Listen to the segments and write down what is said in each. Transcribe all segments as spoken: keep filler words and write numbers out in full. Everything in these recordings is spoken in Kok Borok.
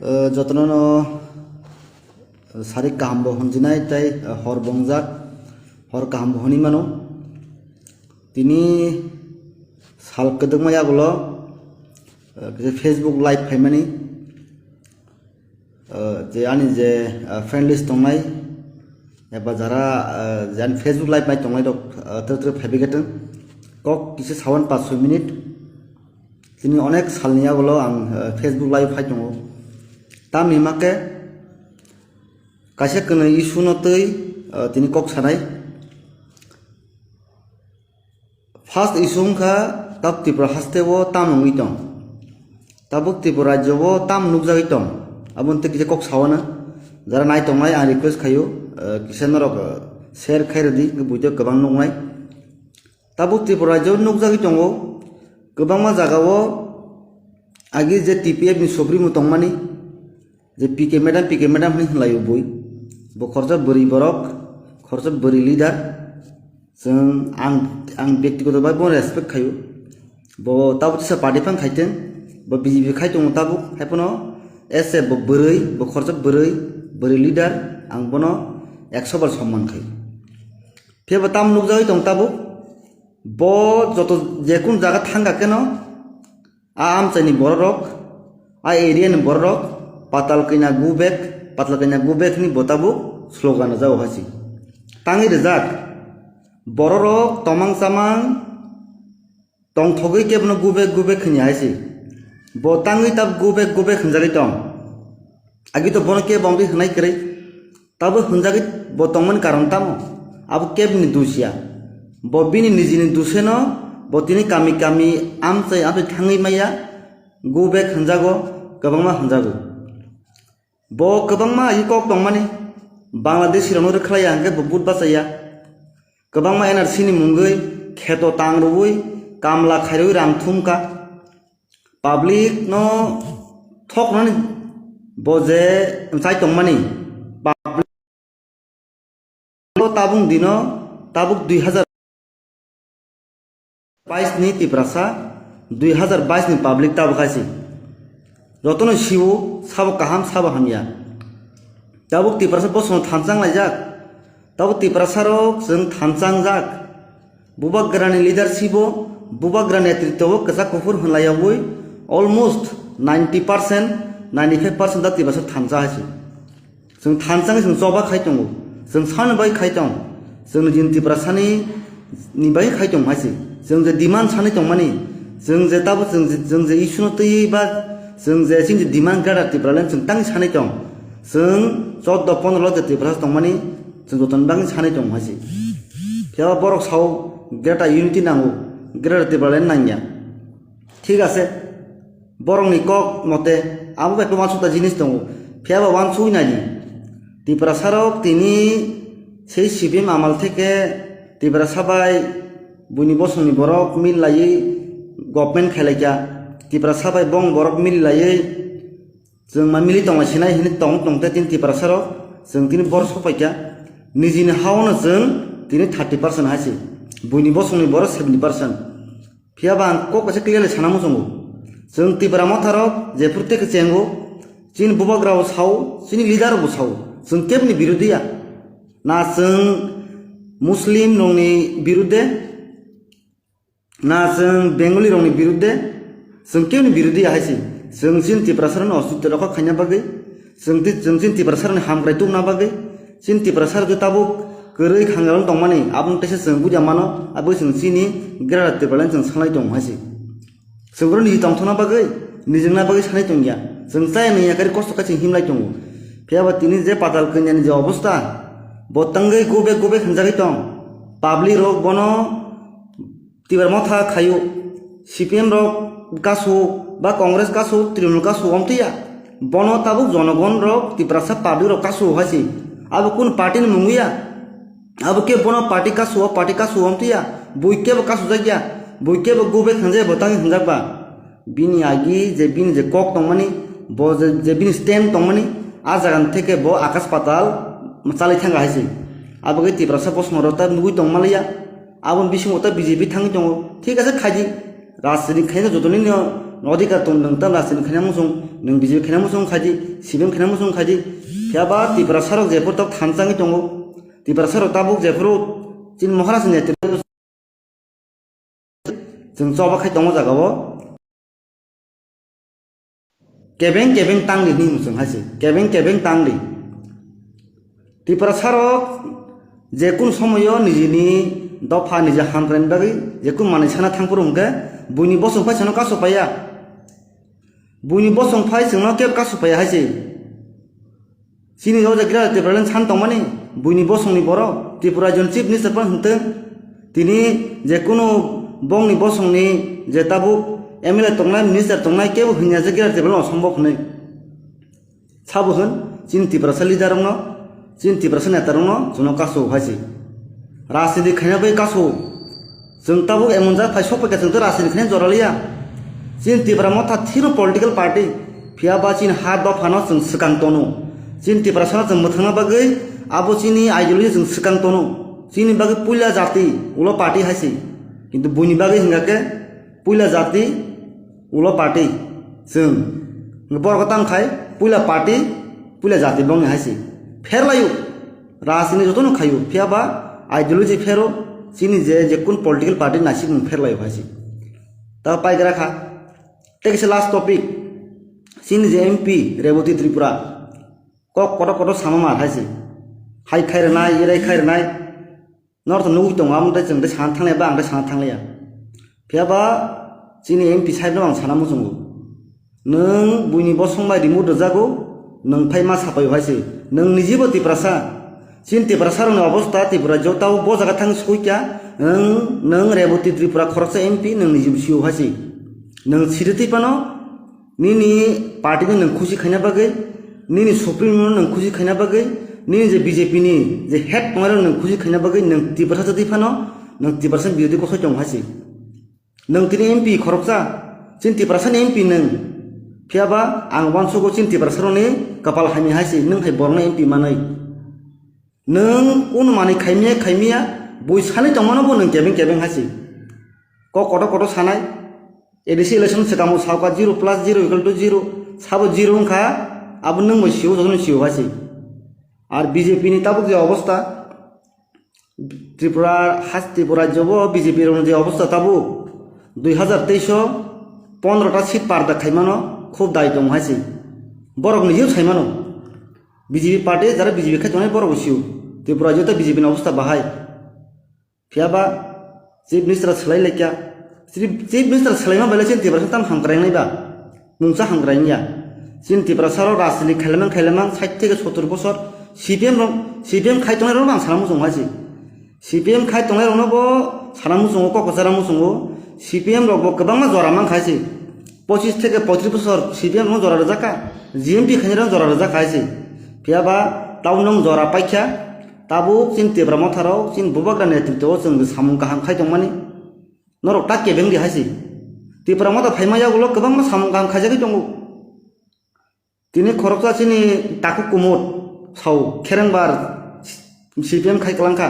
Eh, jotono no, eh, sari kaham bo honjinai tei, eh, hor bongjak, hor kaham bo honi mano. Tini sal kwdwkma yagulo, eh, kisa Facebook live phaimani, eh, je ani je, eh, friend list tongnai, eba jara, eh, je ani Facebook live nai tongnai rok, eh, tre tre phaibai khe tong. Kok kisa sawan paanch soi minute. Tini onek salni yagulo ang, eh, Facebook live phai tongo. Tamni hima khe kaisa kwnwi issue no twi, eh, tini kok sanai. First issue wngkha tabuk Tripura haste o tam wngwi tong. Tabuk Tripura rajyo o tam nukjagwi tong. Aboni tei kisa kok sawana. Jara nai tongnai ang request khaio, eh, kisa norok, eh, share khai rwdi, buitwi kwbang nuknai. Tabuk Tripura rajyo nukjagwi tongo, kwbangma jagao agi je T P F ni supremo tongmani, je P K madam, P K madam hwnwi hwnlaio bui. Bo khoroksa bwrwi borok, khoroksa bwrwi leader. Chwng, ang, ang byaktigoto bai bono respect khaio. Bo tabuk tisa party phang khaiteng, bo B J P khai tongo tabuk, haiphano as a bo bwrwi, bo khoroksa bwrwi, bwrwi leader, ang bono ekso bar somman khaio. Phiya bo tamo nukjagwi tong tabuk, bo joto jekun jaga thangkha kheno, a amchaini bororok, a area ni bororok, "Patal Kanya go back, Patal Kanya go back" hwnwi bo tabuk slogan rwjago hai se. Tangwi rwjak, bororok tomang chamang tongthogwi kebono "Go back, go back" hwnwi hai se. Bo tangwi tabuk "Go back, go back" hwnjagwi tong. Agi to bono kebo wngwi hwnai kwrwi. Tabuk hwnjagwi bo tongmani karon tamo? Abo kebini dusia. Bo bini nijini duseno bo tini kami kami amchai amchai thangwi maya, go back hwnjago, kwbangma hwnjago. Bo kwbangma agi kok tongmani, Bangladeshi rokno rwkhlaiya hwnkhe bo vote bachaya. Kwbangma N R C ni mungwi kheto tang rwui kamla khairwi rang thumkha. Public no thoknani bo je mchai tongmani, public o tabuk dino, tabuk dui hazar bais ni Tiprasa, dui hazar bais ni public tabuk hai se. Jotono siwo, sabo kaham, sabo hamya. Tabuk Tiprasa bosongno thanchang laijak. Tabuk Tiprasa rok chwng thanchang jak. Bubagrani leadership o, Bubagrani netritwo o kwchak kuphur hwnlayawi almost ninety percent, ninety five percent da Tiprasa thansa hai se. Chwng thansa wngwi chwng choba khai tongo. Chwng sani bai khai tong. Chwng nijini Tiprasani ni bai khai tong hai se. Chwng je demand sani tongmani, chwng je tabuk chwng je, chwng je issue no twiwi ba chwng je chini demand Greater Tipraland chwng tang sani tong. Chwng chordo pondro lo je Tiprasa tongmani chwng jotono bagwi sani tong hai se. Phiya ba borok sao Greater Unity nango, Greater Tipraland nangya. Thik ase, borokni kok mote abo bai khe uansukta jinis tongo. Phiya ba uansukwi naidi. Tiprasa rok tini sei C P M amal theke Tiprasa bai buini bosongni borok mil laiwi government khailai kha. Tiprasa bai bong borok mil laiwi chwng ma mili tongma sinai hinwi tong tong te tini Tiprasa rok chwng tini bor sok pai kha. Nijini hao no chwng tini thirty percent hai se. Buini bosongni borok seventy percent. Phiya ba ang kok kaisa clearly sana muchungo. Chwng Tipra Motha rok jephru tei khe chengo, chini bubagra bo sao, chini leader bo sao, chwng kebni birodhi ya. Na chwng Muslim rokni birudde, na chwng Bengali rokni birudde, chwng kebni birodhi ya hai se. Chwng chini Tiprasa rokno ostitto rokha khaina bagwi, chwng ti-, chwng chini Tiprasa rokni hamkrai tubuna bagwi, chini Tiprasa rok je tabuk kwrwi khangrang tongmani, aboni teisa chwng buja mano, abo chwng chini Greater Tipraland chwng sanai tongo hai se. Chwng oro niji tongthokna bagwi, nijwngna bagwi sanai tongya. Chwng chaya nungya kari kosto khe chwng himlai tongo. Phiya ba tini je Patal Kanyani je obostha, bo tangwi gubek gubek hwnjagwi tong. Public rok bono Tipra Motha khaio, C P M rok kasu ba Congress kasu, Trinamool kasu omtwiya. Bono tabuk jonogon rok Tiprasa public rok kasu hai se. Abo kun party ni mung ya? Abo khe bono party kasu, o party kasu omtwiya. Bui kebo kasu jakya. Bui kebo gubek hwnjai bo tangwi hwnjak ba. Bini agi je bini je kok tongmani, bo je, je bini stand tongmani, a jaga ni theke bo akas patal chalai thanga hai se. Abo khe Tiprasa bosong rok ta nugui tong maliya. Aboni bisingo ta B J P thangwi tongo. Thik ase khaidi. Rajniti khaina jotoni no Odhikar tong nwng tam rajniti khaina muchung, nwng B J P khaina muchung khaidi, C P M khaina muchung khaidi. Phiya ba Tiprasa rok jephuru tok thansa wngwi tongo. Tiprasa rok tabuk jephuru chini Maharaj ni netrito chwng choba khai tongo jaga o. Kebeng kebeng tangdi hinwi muchung hai se. Kebeng kebeng tangdi. Tiprasa rok je kun somoyo nijini dopha niji hamkraini bagwi je kun manwi sana thangphuru hwnkhe buini bosong phaisano kasu paiya. Buini bosong phai chwngno kebo kasu paiya hai se. Chini o je Greater Tipraland san tongmani buini bosongni borok Tripura Rajyoni Chief Minister phano hwntwng. Tini je kunu bongni bosongni je tabuk M L A tongnai, minister tongnai kebo hwnya je Greater Tipraland osombob hwnwi. Sabo hwn, chini Tiprasa leader rokno, chini Tiprasa neta rokno chwngno kasu hai se. Rajniti khaina bai kasu. Chwng tabuk emon jak phai sok paikha chwng tei rajniti khaina jora liya. Chini Tipra Motha thino political party. Phiya ba chini ha dophano chwng swkang tono. Chini Tiprasano chwng mwthangna bagwi abo chini ideology chwng swkang tono. Chini bagwi puila jati ulo party hai se. Kintu buini bagwi hwnkha khe puila jati ulo party chwng. Borok tang khai puila party, puila jati bongni hai se. Pherlaio. Rajniti jotono khaio, phiya ba ideology phero chini je, je kun political party naisingmung pherlaio hai se. Ta paigra kha. Tei kisa last topic. Chini je M P Reboti Tripura. Kok kotor kotor sama mar hai se. Hai khai rwnai, irai khai rwnai. Nor to nugwi tongo, amo tei chwng tei sana thanglaiya ba ang tei sana thanglaiya. Phiya ba chini M P sahib no ang sana muchungo. Nwng buini bosong bai remote rwjago, nwng phai ma sapai hai se. Nwng nijibo Tiprasa. Chini Tiprasa rokni obostha Tripura jotao bo jaga thang sukui kya, nwng, nwng Reboti Tripura khoroksa M P nwng nijibo sio hai se. Nwng siri twi phano nini party no nwng khusi khaina bagwi, nini supreme no nwng khusi khaina bagwi, nini je B J P ni je head tongnai rok nwng khusi khaina bagwi nwng Tiprasa jati phano nwng Tiprasa birodhi kosoi tong hai se. Nwng tini M P khoroksa, chini Tiprasa ni M P nwng. Phiya ba ang uansugo chini Tiprasa rokni kapal hamya hai se, nwng hai borokno M P manwi. Nwng kunu manwi khaimya khaimya, bui sanwi tongmano bo nwng kebeng kebeng hai se. Kok kotor kotor sanai, A D C election swkangbo sauka zero plus zero equal to zero, sabo zero wngkha, abo nwng bo sio, jotono sio hai se. Ar B J P ni tabuk je obostha, Tripura, has Tripura rajyo bo B J P rokni je obostha tabuk, dui hazar teis o pondro ta seat parda khaimano khub dai tongo hai se. Borok nijeo saimano. B J P party jara B J P khai tongnai borok bo sio. Tripura rajyo ta B J P ni obostha bahai. Phiya ba Chief Minister swlai laikya. Chief, Chief Minister swlaima bai le chini Tiprasa tam hamkrai wngnai ba. Mungsa hamkrai wngya. Chini Tiprasa rok rajniti khailamang khailamang sait theke sottor bosor C P M rok, C P M khai tongnai rok ang sana muchungo hai se. C P M khai tongnai rokno bo sana muchungo, kok kwchara muchungo. C P M rok bo kwbangma jora mankha hai se. Pochis theke poitris bosor C P M rokno jora rwjak kha. G M P khainai rokno jora rwjak kha hai se. Phiya ba tamo nwng jora paikha. Tabuk chini Tipra Motha rok chini bubagra netrito o chwng samung kaham khai tongmani. Norok ta kebeng di hai se. Tipra Motha phaima yagulo kwbangma samung kaham khaijagwi tongo. Tini khoroksa chini Taku Kumud sao kherengbar C P M khai kwlangkha.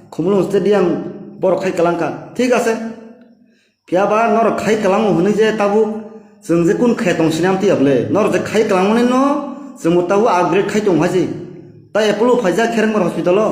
Khumulwng stadium borok khai kwlangkha. Thik ase. Phiya ba norok khai kwlango hwnwi je tabuk chwng je kun khe tong sini amtwi ya bwle. Norok je khai kwlangmani no chwngbo tabuk upgrade khai tong hai se. Ta Apollo phaijak Kherengbar hospital o.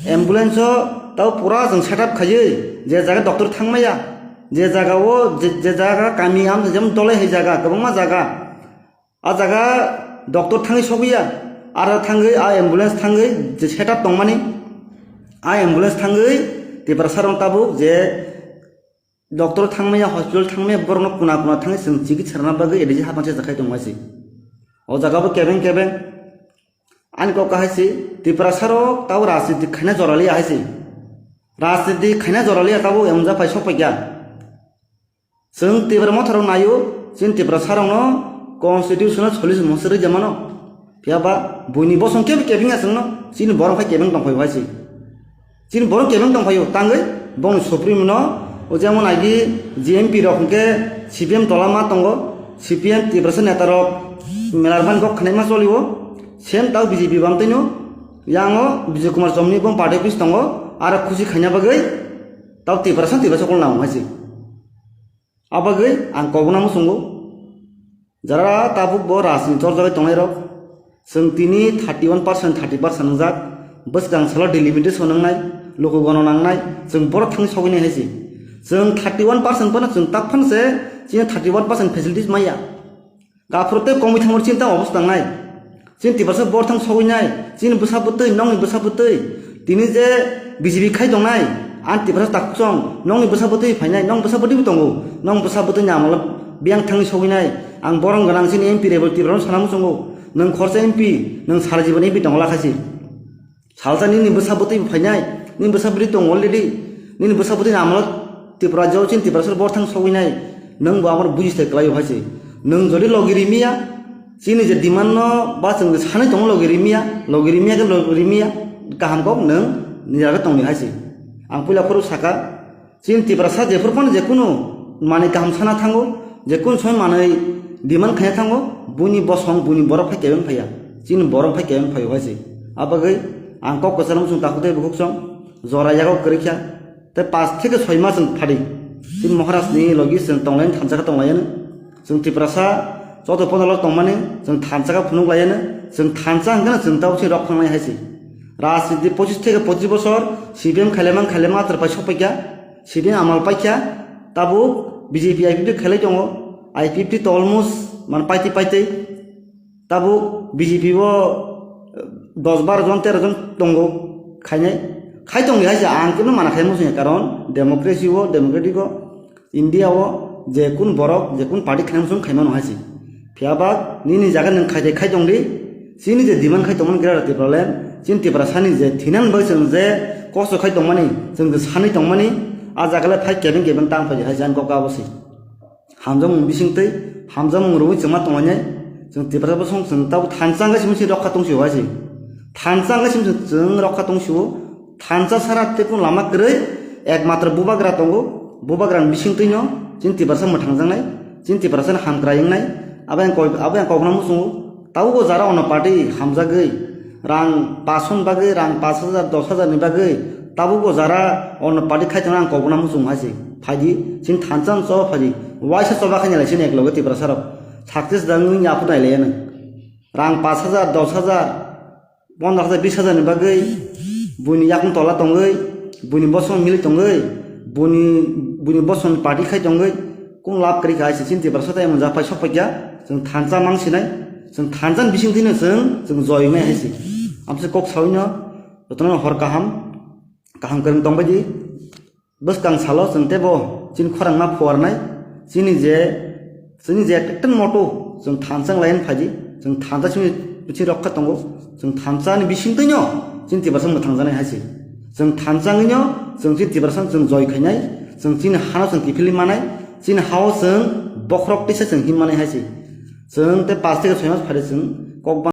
Ambulance o tabuk pura chwng setup khaiwi je jaga doctor thangmaya. Je jaga o je, je jaga kami am jemon dolai hai jaga, kwbangma jaga. A jaga doctor thangwi sogwi ya. Aro thangwi a ambulance thangwi je setup tongmani. A ambulance thangwi Tiprasa rok tabuk je doctor thangmaya, hospital thangmaya, borokno kuna kuna thangwi chwng chikitsa rwna bagwi A D C hapang se jakhai tongma se. O jaga bo kebeng kebeng. Ani kok kahai se, Tiprasa rok tabo rajniti khaina jora liya hai se. Rajniti khaina jora liya tabo emon japhai sok paikha. Chwng Tipra Motha rok naio, chini Tiprasa rokno constitution o chollish mosor rwja mano. Phiya ba buini bosong kebo kebeng ya chwngno, chini borok hai kebeng tongphai hai se. Chini borok kebeng tongphaio, tangwi bongni supreme no, o jemon agi G M P rok hwnkhe C P M tola ma tongo, C P M Tiprasa neta rok melarmani kok khnaima cholio, same tao B J P bam tino, yango Bijay Kumar Chomni bong party office tongo, aro khusi khaina bagwi tao Tiprasa, Tiprasa kol nang hai se. Abagwi ang kobokna muchungo, Jara tabuk bo rajni chorjagwi tongnai rok, chwng tini thirty one percent, thirty percent wngjak, bwskang salo delimitation wngnai, luku gono nangnai, chwng borok thangwi sogwi nai hai se. Chwng thirty one percent phano chwng tak phano se chini thirty one percent facilities maya. Gaphuru tei komwi thangmani chini tamo obosta wngnai. Chini Tiprasa borok thang sogwi nai, chini bwsa bwtwi, nokni bwsa bwtwi. Tini je B J P khai tongnai, ang Tiprasa takhuk chong, nokni bwsa bwtwi phainai, nokni bwsa bwtwi bo tongo, nokni bwsa bwtwi ni amolo biyang thangwi sogwi nai. Ang borom gwnang chini M P Rebel Tiprano sana muchungo, nwng khorsa M P, nwng sara jibon M P tongo lakha si. Salsa nini bwsa bwtwi phainai, nini bwsa bwtwi tongo already, nini bwsa bwtwi ni amolo Tripura jao chini Tiprasa borok thang sogwi nai, nwng bo amoro buji se kwlai o hai se. Nwng jodi logi rimiya, chini je demand no ba chwng je sanwi tongo logi rimiya, logi rimiya khe logi rimiya, kaham kok nwng nijagwi tongni hai se. Ang puila phuru saka, chini Tiprasa jephuru phano jekunu manwi kaham sana thango, jekunu somoi manwi demand khaina thango, buini bosong, buini borok phai kebeng phaiya, chini borok phai kebeng phaio hai se. Abagwi ang kok kwcharo chwng takhuk tei bukhuk chwng jora yago kwrwi kha. Tei paanch theke soi mas chwng phadi. Chini Maharaj ni logi chwng tonglaini thansa khe tonglaiyano. Chwng Tiprasa joto pono lok tongmani chwng thansa khe phunuk laiyano. Chwng thansa hwnkhe chwng tabuk se rok phangnai hai se. Rajniti pochis theke pochis bosor C P M khailaimang khailaima atar pai sok paikha. C P M amal paikha. Tabuk B J P I P F T khailai tongo. I P F T to almost man paitwi paitwi. Tabuk B J P o dos baro jon tero jon tongo khainai. Khai tongdi hai se ang kunu mana khai muchungya, karon democracy o, democratic o, India o je kun borok je kun party khaina muchung khaimano hai se. Phiya ba nini jaga nwng khai khai tongdi, chini je demand khai tongmani Greater Tipraland, chini Tiprasani je thinani bagwi chwng je kosto khai tongmani, chwng je sanwi tongmani, a jaga le phai kebeng kebeng tang phai hai se ang kok abo se. Hamjakmung bisingtwi, hamjakmung rwui chwngma tonglainai. Chwng Tiprasa bosong chwng tabuk thansa wngkha simi chwng rokha tong sio hai se. Thansa wngkha simi chwng rokha tong sio. Thansa sara tei kunu lama kwrwi, ekmatro bubagra tongo. Bubagrani bisingtwino chini Tiprasa mwthangjaknai, chini Tiprasani hamkrai wngnai. Abo yang kok-, abo yang kokna muchungo. Tabuk o jara ono party hamjagwi, rang paanch sho ni bagwi, rang paanch hajar, dos hajar ni bagwi, tabuk o jara ono party khai tongna ang kokna muchung hai se. Phaidi, chini thansa no choba phaidi, waisa choba khaina lai chini ekloge Tiprasa rok. Success da wngwi yaphu nai lai ano. Rang paanch hajar, dos hajar, pondro hajar, bis hajar ni bagwi, buini yakung tola tongwi, buini bosong mili tongwi, buini, buini bosong party khai tongwi, kung lab kwrwi kha hai se chini Tiprasa tai mwnjak phai sok phai kha, chwng thansa mang sinai, chwng thansa ni bising twi no chwng, chwng joi wngnai hai se. Amse kok sawi no, jotono hor kaham, kaham kwrwng tong bai di. Bwskang salo chwng teibo chini khorang ma phuarnai, chini je, chini je ekta moto chwng thansa wng lai phai di, chwng thansa chini, chini rokha tongo, chwng thansa ni bising twi no chini Tiprasa mwthang janai hai se. Chwng thansa wngwi no chwng chini Tiprasa chwng joi khainai, chwng chini hano chwng kiphilwi manai, chini hao chwng bokhorok tisa chwng him manai hai se. Chwng tei paanch theke soi mas phari chwng kok